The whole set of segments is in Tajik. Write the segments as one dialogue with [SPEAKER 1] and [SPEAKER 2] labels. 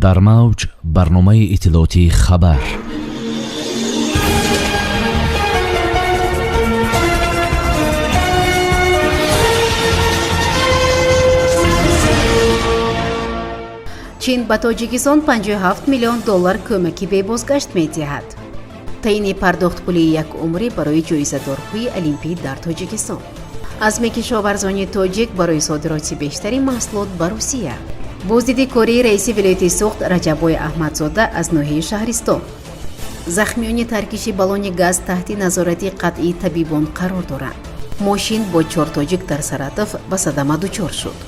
[SPEAKER 1] Дар мавҷ барномаи иттилоотии «Хабар».
[SPEAKER 2] Чин ба Тоҷикистон 57 миллион доллар кӯмаки бебозгашт медиҳад. Таъини пардохтпулии якумрӣ барои ҷоизадорҳои олимпӣ дар Тоҷикистон. Азми кишоварзони тоҷик барои содироти бештари маҳсулот ба Русия. Боздиди кории раиси вилояти Суғд Раҷаббой Аҳмадзода аз ноҳияи Шаҳристон. Захмиёни таркиши баллони газ таҳти назорати қатъии табибон қарор доранд. Мошин бо чор тоҷик дар Саратов ба садама дучор шуд.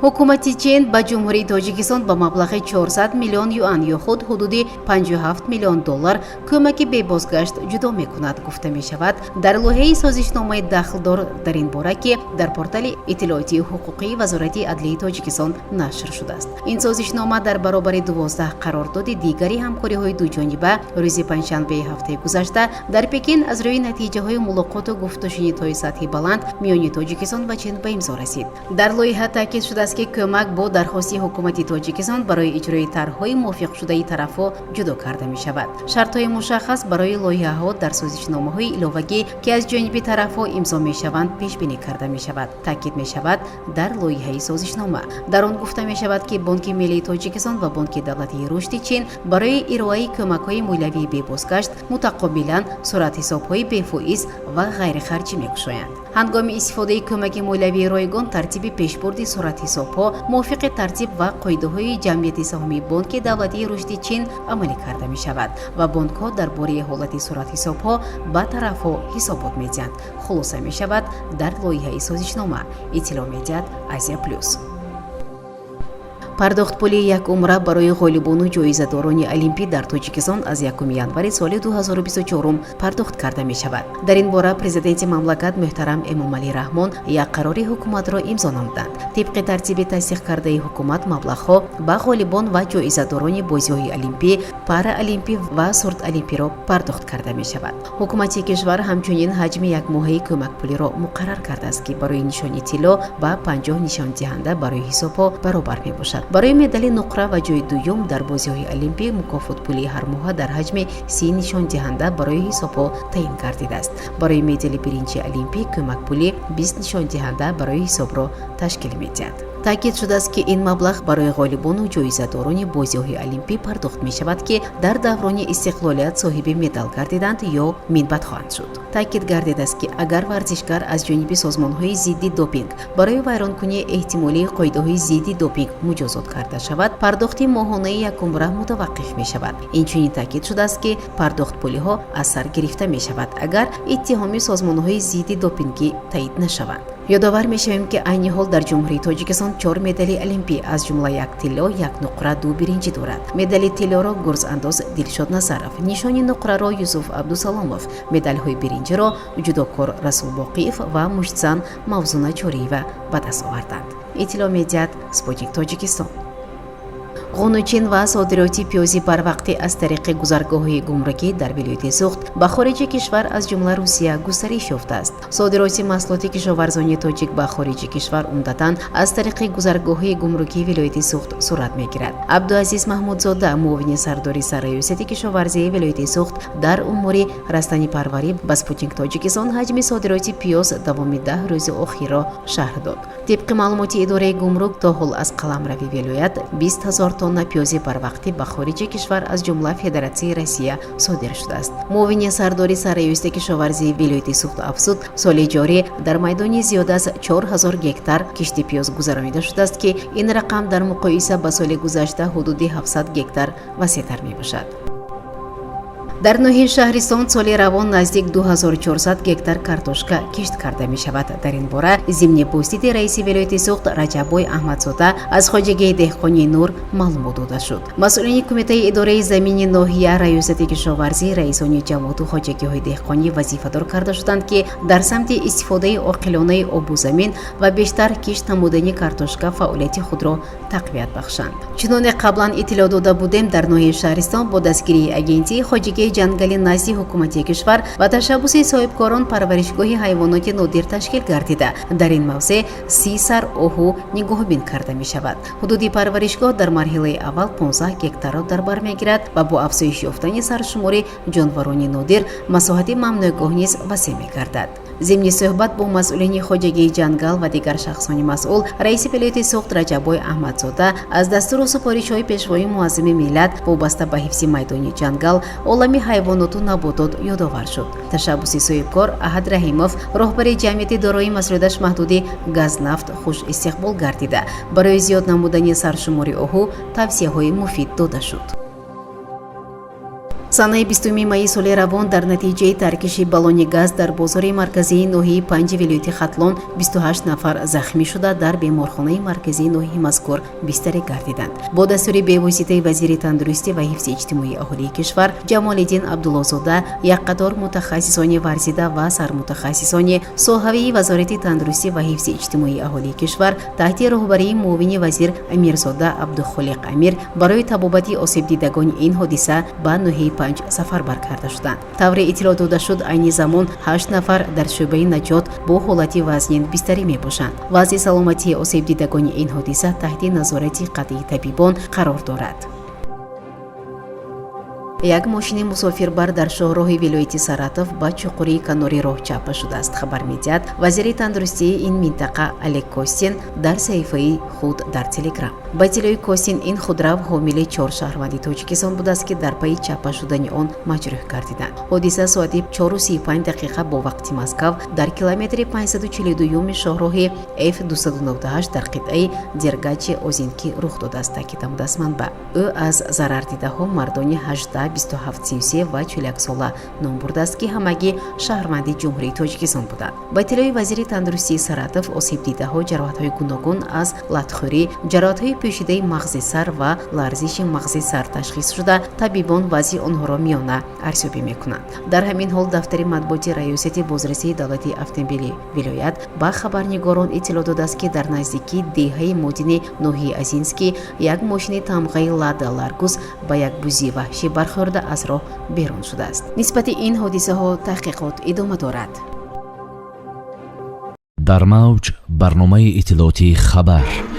[SPEAKER 2] Ҳукумати Чин ба Ҷумҳурии Тоҷикистон ба маблағи 400 миллион юан ё худ ҳудуди 57 миллион доллар кӯмаки бебозгашт ҷудо мекунад, гуфта мешавад дар лоиҳаи созишномаи дахлдор дар ин бора, ки дар портали иттилоотии ҳуқуқии Вазорати адлияи Тоҷикистон нашр шудааст. Ин созишнома дар баробари 12 қарордоди дигари ҳамкориҳои дуҷониба рӯзи панҷшанбеи ҳафтаи гузашта дар Пекин аз рӯи натиҷаҳои мулоқоту гуфтушунидҳои сатҳи баланд миёни Тоҷикистон ва Чин ба имзо расид. Дар лоиҳа таъкид шудааст, ки кӯмак бо дархости ҳукумати Тоҷикистон барои иҷрои тарҳҳои мувофиқшудаи тарафҳо ҷудо карда мешавад. Шартҳои мушаххас барои лоиҳаҳо дар созишномаҳои иловагӣ, ки аз ҷониби тарафҳо имзо мешаванд, пешбинӣ карда мешавад, таъкид мешавад дар лоиҳаи созишнома. Дар он гуфта мешавад, ки Бонки миллии Тоҷикистон ва Бонки давлатии рушди Чин барои ироаи кӯмакҳои молиявии бебозгашт мутақобилан суратҳисобҳои бефоиз ва ғайрихарҷӣ мекушоянд. Ҳангоми истифодаи кӯмаки молиявии ройгон тартиби пешбурди суратҳисобҳо мувофиқи тартиб ва қоидаҳои ҷамъияти саҳомии Бонки давлатии рушди Чин амалӣ карда мешавад ва бонкҳо дар бораи ҳолати суратҳисобҳо ба тарафҳо ҳисобот медиҳанд, хулоса мешавад дар лоиҳаи созишнома, иттилоъ медиҳад «Азия Плюс». Пардохтпули якумра барои ғолибону ҷоизадорони олимпӣ дар Тоҷикистон аз 1 январи соли 2024 пардохт карда мешавад. Дар ин бора президенти мамлакат муҳтарам Эмомалӣ Раҳмон як қарори ҳукуматро имзо намуданд. Тибқи тартиби тасдиқ кардаи ҳукумат, маблағҳо ба ғолибон ва ҷоизадорони бозиҳои олимпӣ, параолимпӣ ва сурдолимпиро пардохт карда мешавад. Ҳукумати кишвар ҳамчунин ҳаҷми якмоҳаи кӯмакпулиро муқаррар кардааст, ки барои нишони тилло ба 50 нишондиҳанда барои ҳисобҳо баробар мебошад. Барои медали нуқра ва ҷои дуюм дар бозиҳои олимпӣ мукофотпулии ҳармоҳа дар ҳаҷми 30 нишондиҳанда барои ҳисобҳо таъин гардидааст. Барои медали биринҷи олимпӣ кӯмакпулӣ 20 нишондиҳанда барои ҳисобро ташкил медиҳад. Таъкид шудааст, ки ин маблағ барои ғолибону ҷоизадорони бозиҳои олимпӣ пардохт мешавад, ки дар даврони истиқлолият соҳиби медал гардиданд ё минбаъд хоҳанд шуд. Таъкид гардидааст, ки агар варзишгар аз ҷониби созмонҳои зидди допинг барои вайронкунии эҳтимолии қоидаҳои зидди допинг муҷозот карда шавад, пардохти моҳонаи якумра мутаваққиф мешавад. Инчунин таъкид шудааст, ки пардохтпулиҳо аз сар гирифта мешавад, агар иттиҳоми созмонҳои зидди допингӣ таъид нашаванд. Ёдовар мешавем, ки айни ҳол дар Ҷумҳурии Тоҷикистон чор медали олимпӣ, аз ҷумла як тилло, як нуқра, ду биринҷӣ дорад. Медали тиллоро гурзандоз Дилшод Назаров, нишони нуқраро Юсуф Абдусаломов, медалҳои биринҷиро ҷудокор Расул Боқиев ва муштзан Мавзуна Чориева ба даст оварданд, иттилоъ медиҳад «Спутник Тоҷикистон». Ғунучин ва содироти пиёзи барвақтӣ аз тариқи гузаргоҳҳои гумрукӣ дар вилояти Суғд ба хориҷи кишвар, аз ҷумла Русия, густариш ёфтааст. Содироти маҳсулоти кишоварзони тоҷик ба хориҷи кишвар умдатан аз тариқи гузаргоҳҳои гумрукии вилояти Суғд сурат мегирад. Абдуазиз Маҳмудзода, муовини сардори Сарраёсати кишоварзии вилояти Суғд дар умури растанипарварӣ, ба «Спутник Тоҷикистон» ҳаҷми содироти пиёз давоми 10 рӯзи охирро шарҳ дод. Тибқи маълумоти идораи гумрук, то ҳол аз қаламрави вилоят 20 000 тонна пиёзи барвақтӣ ба хориҷи кишвар, аз ҷумла Федератсияи Россия, содир шудааст. Муовини сардори Сарраёсати кишоварзии вилояти Суғд афзуд, соли ҷорӣ дар майдони зиёда аз 4000 гектар кишти пиёз гузаронида шудааст, ки ин рақам дар муқоиса ба соли гузашта ҳудуди 700 гектар васеътар мебошад. Дар ноҳияи Шаҳристон соли равон наздик 2400 гектар картошка кишт карда мешавад. Дар ин бора зимни боздиди раиси вилояти Суғд Раҷаббой Аҳмадзода аз хоҷагии деҳқонии «Нур» маълумот дода шуд. Масъулини кумитаи идораи замини ноҳия, раёсати кишоварзӣ, раисони ҷамоату хоҷагиҳои деҳқонӣ вазифадор карда шуданд, ки дар самти истифодаи оқилонаи обу замин ва бештар кишт намудани картошка фаъолияти худро тақвият бахшанд. Чуноне қаблан иттилоъ дода будем, дар ноҳияи Шаҳристон бо дастгирии агентии хоҷагии Хоҷагии ҷангали назди ҳукумати кишвар ва ташаббуси соҳибкорон парваришгоҳи ҳайвоноти нодир ташкил гардида, дар ин мавзеъ 30 сар оҳу нигоҳубин карда мешавад. Ҳудуди парваришгоҳ дар марҳилаи аввал 15 гектарро дар бар мегирад ва бо афзоиш ёфтани саршумори ҷонварони нодир масоҳати мамнӯъгоҳ низ васеъ мегардад. Зимни суҳбат бо масъулини хоҷагии ҷангал ва дигар шахсони масъул, раиси вилояти Суғд Раҷаббой Аҳмадзода аз дастуру супоришҳои Пешвои муаззами миллат вобаста ба ҳифзи майдони ҷангал, олами ҳайвоноту наботот ёдовар шуд. Ташаббуси соҳибкор Аҳад Раҳимов, роҳбари ҷамъияти дорои масъулияташ маҳдуди «Газнафт», хуш истиқбол гардида, барои зиёд намудани саршумори оҳу тавсияҳои муфид дода шуд. Санаи 20 майи соли равон дар натиҷаи таркиши баллони газ дар бозори марказии ноҳияи Панҷи вилояти Хатлон 28 нафар захмӣ шуда, дар беморхонаи марказии ноҳияи мазкур бистарӣ гардиданд. Бо дастури бевоситаи вазири тандурустӣ ва ҳифзи иҷтимоии аҳолии кишвар Ҷамолиддин Абдуллозода як қатор мутахассисони варзида ва сармутахассисони соҳавии Вазорати тандурустӣ ва ҳифзи иҷтимоии аҳолии кишвар таҳти роҳбарии муовини вазир Амирзода Абдухолиқ Амир барои табобати осебдидагони ин ҳодиса ба ноҳияи Панҷ сафарбар карда шуданд. Тавре иттилоъ дода шуд, айни замон ҳашт нафар дар шӯъбаи наҷот бо ҳолати вазнин бистарӣ мебошанд. Вазъи саломатии осебдидагони ин ҳодиса таҳти назорати қатъии табибон қарор дорад. Як мошини мусофирбар дар шоҳроҳи вилояти Саратов ба чуқурии канори роҳ чаппа шудааст, хабар медиҳад вазири тандурустии ин минтақа Олег Костин дар саҳифаи худ дар Телеграм. Ба иттилои Костин, ин худрав ҳомили чор шаҳрванди Тоҷикистон будааст, ки дар пайи чаппа шудани он маҷрӯҳ гардиданд. Ҳодиса соати 4:35 бо вақти Москав дар километри 542-юми шоҳроҳи F 298 дар қитъаи Дергачи Озинки рух додааст, таъкид намудааст манбаъ. Ӯ аз зарардидаҳо мардони 18, 27, 33 ва 41 сола ном бурдааст, ки ҳамагӣ шаҳрванди Ҷумҳурии Тоҷикистон буданд. Ба иттилои вазири тандурустии Саратов, осебдидаҳо ҷароҳатҳои гуногун аз латхӯрӣ, ҷароҳатҳои пӯшидаи мағзи сар ва ларзиши мағзи сар ташхис шуда, табибон вазъи онҳоро миёна арзёбӣ мекунанд. Дар ҳамин ҳол, дафтари матбуоти Раёсати бозрасии давлатии автомобили вилоят ба хабарнигорон иттилоъ додааст, ки дар наздикии деҳаи Модини ноҳияи Азинский як мошини тамғаи «Лада Ларгус» ба як бузи ваҳшӣ бархӯрда, аз роҳ берун шудааст. Нисбати ин ҳодисаҳо таҳқиқот идома дорад.
[SPEAKER 1] Дар мавҷ барномаи иттилоотии «Хабар».